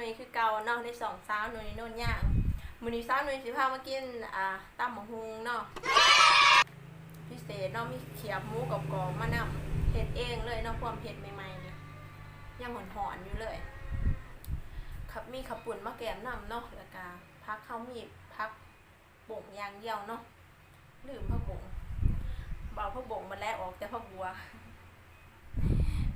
ນີ້ຄືເກົ່າເນາະ ໃນຊ່ອງສາວນຸ້ຍໂນນຍາງ. ມື້ນີ້ສາວນຸ້ຍຊິພາມາກິນ ອ່າ ຕຳບັກຫຸ່ງເນາະ ພິເສດເນາະ ມີຂຽບໝູກອບໆມານຳ. ເຮັດເອງເລີຍເນາະ ພວມເຮັດໃໝ່ໆນີ້ ຍັງຮ້ອນໆຢູ່ເລີຍ. ມີເຂົ້າປຸ້ນມາແກ້ມນຳເນາະ ແລ້ວກະຜັກ ເຮົາມີຜັກບົ້ງຢ່າງດຽວເນາະ ລືມຜັກບົ້ງ ເວົ້າຜັກບົ້ງໝົດແລ້ວ ອອກແຕ່ຜັກບົ່ວ.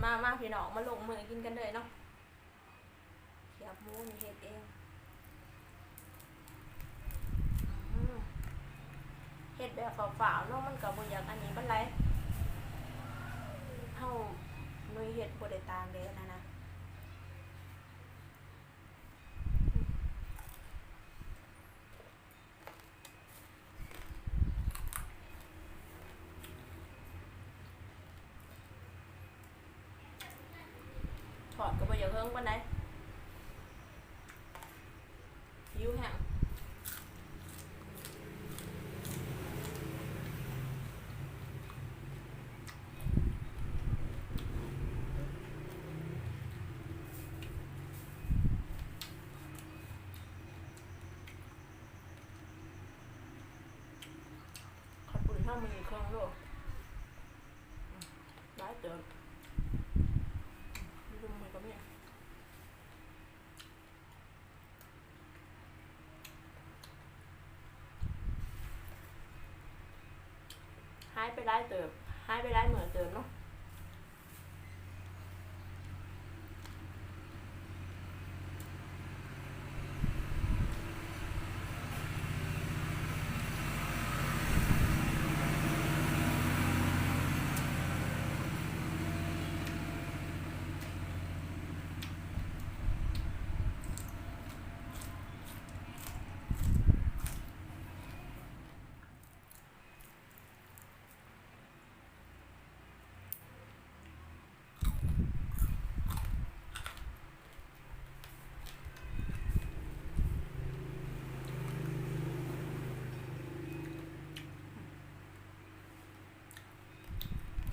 ມາໆ ພີ່ນ້ອງ ມາລົງມືກິນກັນເລີຍເນາະ. ຂຽບໝູນີ້ເຮັດເອງ ອືມ ເຮັດແບບຟ້າວໆເນາະ ມັນກໍບໍ່ຢາກອັນນີ້ປານໃດ. ເຮົາ ໜຸ້ຍເຮັດບໍ່ໄດ້ຕາກແດດຫັ້ນນະ. ທອດກໍບໍ່ຢາກເຫິງປານໃດ ຫິວແຮງ. ເຂົ້າປຸ້ນເຮົາມື້ນີ້ເຄິ່ງໂລ ຫຼາຍເຕີບ ຢູ່ລຸ່ມມັນກໍມີ. ຫາຍໄປຫຼາຍເຕີບ ຫາຍໄປຫຼາຍມື້ເຕີບເນາະ.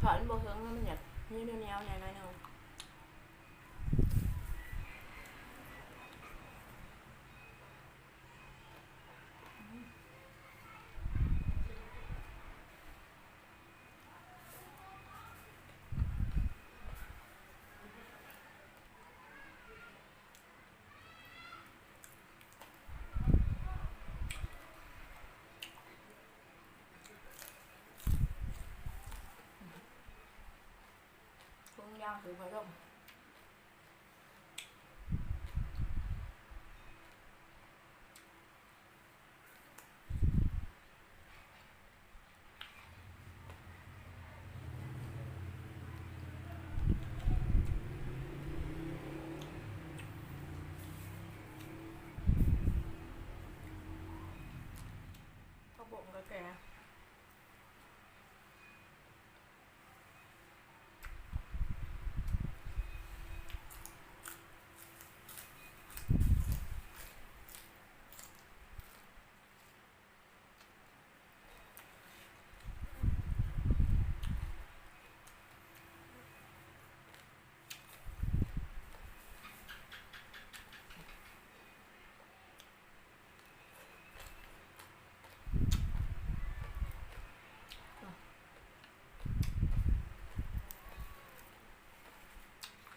ທອດມັນບໍ່ເຖິງ ມັນຢາກມີແນວໆແດ່ໜ້ອຍໜຶ່ງ. ທຸງຍາງຖືພັດລົມ. ຜັກບົ້ງກໍແກ່.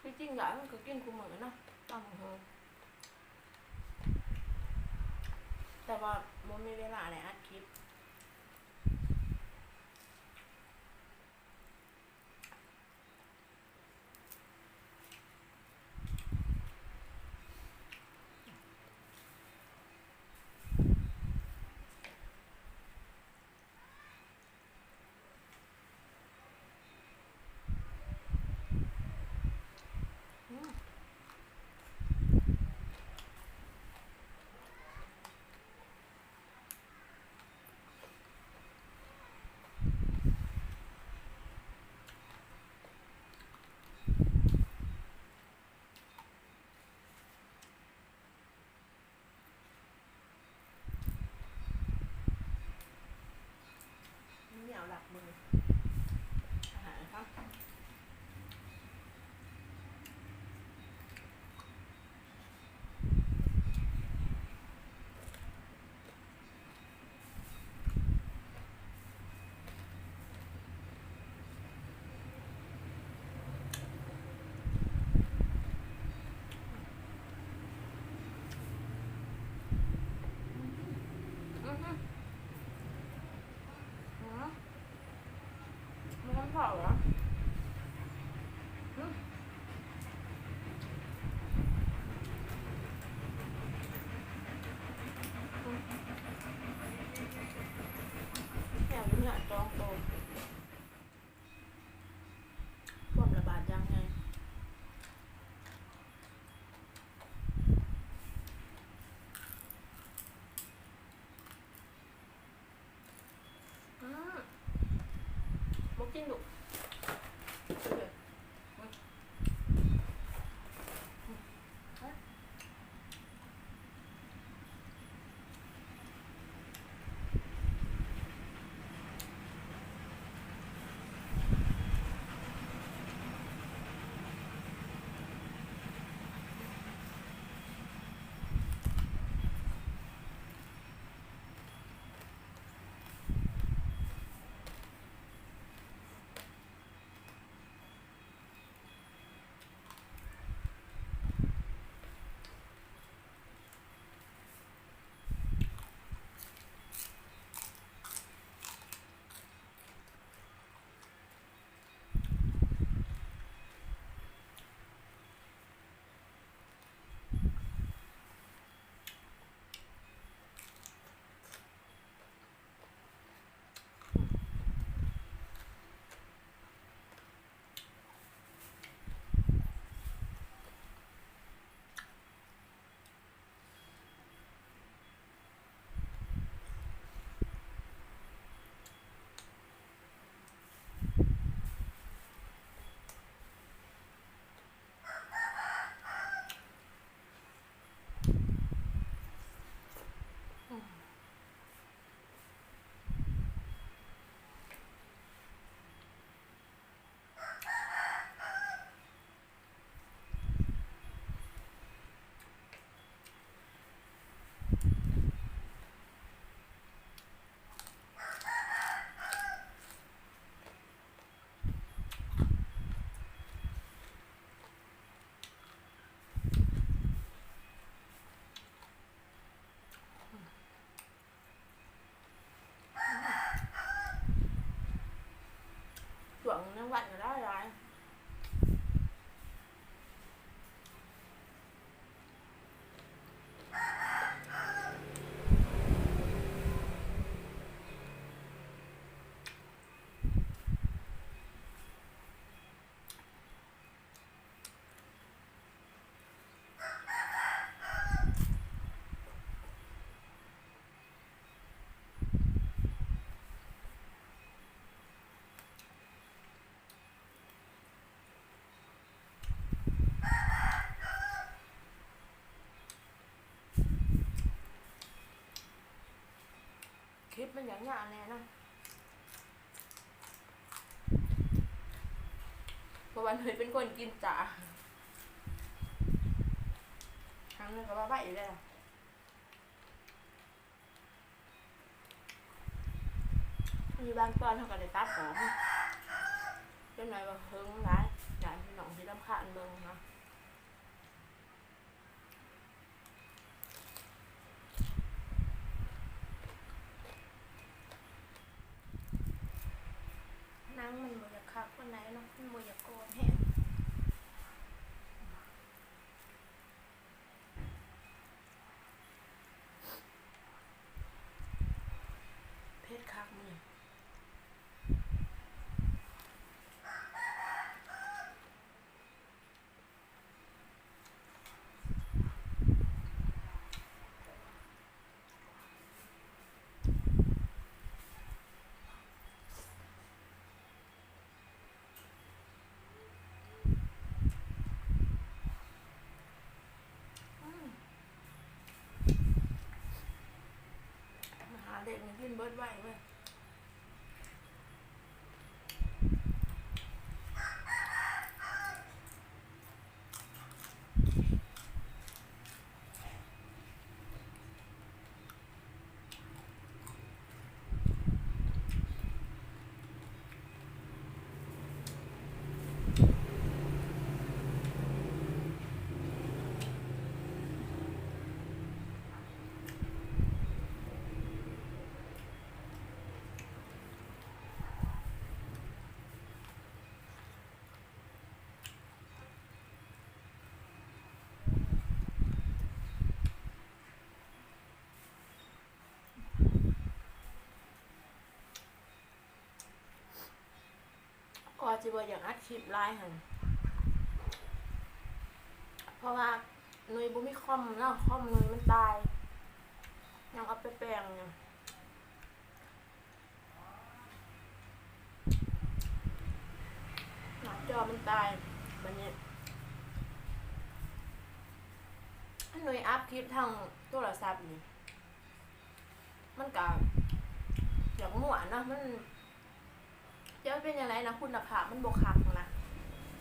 ທີ່ຈິງຫຼາຍມັນກໍກິນຄູ່ມື້ເນາະ ຕຳບັກຫຸ່ງ ແຕ່ວ່າບໍ່ມີເວລາໄດ້ອັດຄລິບ. ອືມ ອ ສອງໂຕ ຄວາມລະບາດຢ່າງໃຫຍ່. ອືມ ບໍ່ກິນລູກ. ຊ່ວງນາງວັນກໍຫຼາຍໆ. ຄລິບມັນຍາວໆແດ່ເນາະ ເພາະວ່າເນຍເປັນຄົນກິນຈ້າ ທາງນັ້ນກໍວ່າໄວຢູ່ແລ້ວ. ມີບາງຕອນເຮົາກໍໄດ້ຕັດອອກເນາະ ຈັກໜ້ອຍວ່າເຫິງຫຼາຍ ຢ້ານພີ່ນ້ອງຊິລຳຄານເບິ່ງເນາະ. ໜັງມັນບໍ່ຢາກຄັກປານໃດເນາະ ມັນບໍ່ຢາກກອບແຮງ. ເຜັດຄັກມື້ນີ້. ອາຫານເດັກນີ້ກິນເບິດໄວເວີຍ. ອ ຊິບໍ່ຢາກອັດຄລິບຫຼາຍຫັ້ນ ເພາະວ່າໜຸ່ຍບໍ່ມີຄອມເນາະ, ຄອມໜຸ່ຍມັນຕາຍ ຍັງເອົາໄປແປງຢູ່ ໜ້າຈໍມັນຕາຍ. ບັດນີ້ໜຸ່ຍອັດຄລິບທາງໂທລະສັບນີ້ ມັນກະຢາກມົວເນາະ, ມັນ ຈະເປັນຈັ່ງໃດນະ ຄຸນນະພາບມັນບໍ່ຄັກນະ.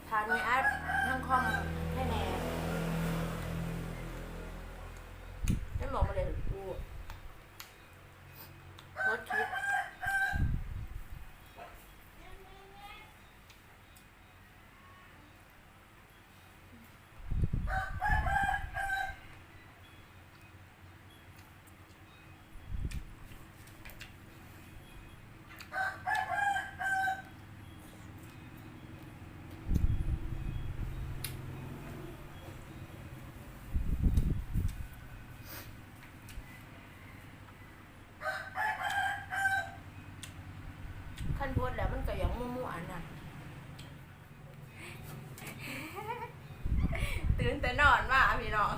ຖ້າໜຸ່ຍອັດທາງຄອມໃຫ້ແດ່ ແມ່ນບໍ່ ບໍ່ໄດ້ ຫົດຄລິບ. ຄັນໂພດແລ້ວມັນກໍຢາກມົວໆນະ. ຕື່ນແຕ່ນອນມາພີ່ນ້ອງ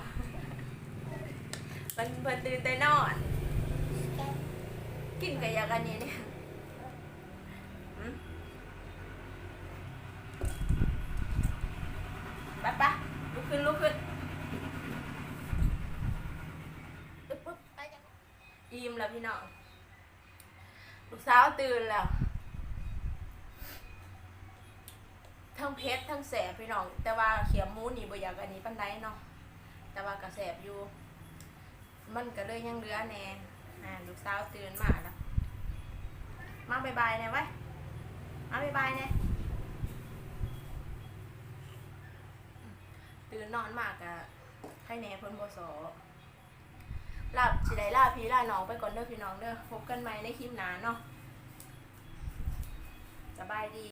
ເພິ່ນ ເພິ່ນຕື່ນແຕ່ນອນ ກິນກໍຢາກອັນນີ້ນີ້. ອືມ ໄປໆ ລຸກຂຶ້ນ ລຸກຂຶ້ນ. ອີ່ມແລ້ວພີ່ນ້ອງ ລູກສາວຕື່ນແລ້ວ. ທັງເຜັດທັງແຊບພີ່ນ້ອງ, ແຕ່ວ່າຂຽບໝູນີ້ບໍ່ຢາກອັນນີ້ປານໃດເນາະ, ແຕ່ວ່າກໍແຊບຢູ່. ມັນກໍເລີຍຍັງເຫຼືອແດ່. ອ່າ ລູກສາວຕື່ນມາແລ້ວ, ມາບາຍບາຍແດ່ໄວ້ ມາບາຍບາຍແດ່. ຕື່ນນອນມາກະໃຄແດ່ເພິ່ນບໍ່ສໍ້. ລາ ຊິໄດ້ລາພີ່ລານ້ອງໄປກ່ອນເດີພີ່ນ້ອງເດີ, ພົບກັນໃໝ່ໃນຄລິບໜ້າເນາະ. ສະບາຍດີ.